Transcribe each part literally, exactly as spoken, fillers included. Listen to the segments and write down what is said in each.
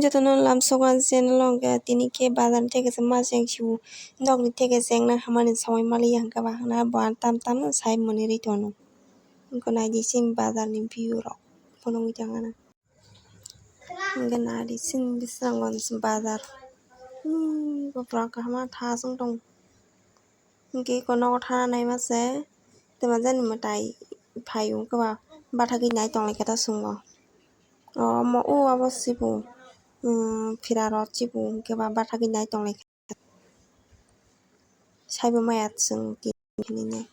Jotono lamsok ang channel o hwnkhe tini khe bazar ni theke se ma cheng sibu, nokni theke cheng nang hamani somoi maliya hwnkhe ba hwnna bo ang tam tam no sai mwnwi rwi tongo. Hwnkhe naidi chini bazar ni view rok phunugwi tongmani. Hwnkhe naidi chini bwskango bazar. Umm, bo pura kaham tha chwng tongo. Hwnkhe eko nogo thana naima se twma jani mwtai phaio hwnkhe ba bathagwi nai tonglaikha ta chwngno. O omo o abo se bo, umm, phira rot se bo hwnkhe ba bathagwi nai tonglaikha. Saibo maya chwng tini hinwi nai.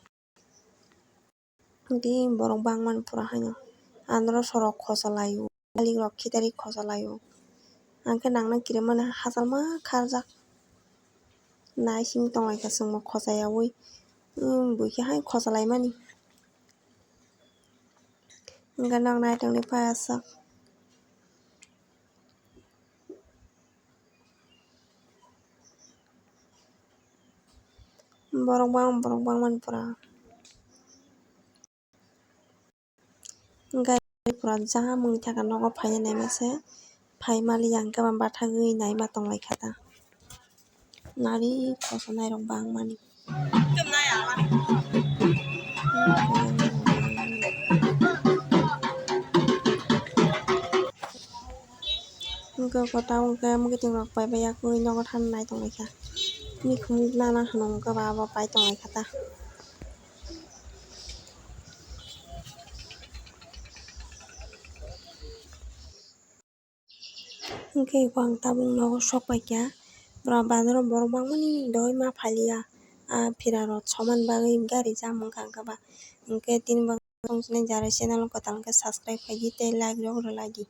Tei borok bangmani pura haino andro sorok khochalaio, malik rok khitari khochalaio. Ang khe nangna kirimani hachal ma kharjak. Naising tonglaikha chwngno khochayaui. Umm, buikhe hai khochalaimani. Hwnkhe nok naitongni payasok. Borok bang, borok bangmani pura. Hwnkhe pura jaham wngwi thangkha nogo phaina naima se. Phai maliya hwnkhe ba bathagwi naima tonglaikha ta. Nari koso nairok bangmani. Hwnkhe kwtal hwnkhe mwkhwtwng rok pai bai yakwi nogo thana nai tonglaikha. Mikhum nana hwnwi hwnkhe ba abo pai tonglaikha ta. Hwnkhe eko ang tabuk nogo sok paikha. Pura bazaro borok bangmani dogwi ma phalia. Ah, phira rok somani bagwi gari jam wngkha hwnkhe ba. Hwnkhe tini bo channel kwtal hwnkhe subscribe khaidi tei like rok rwlaidi.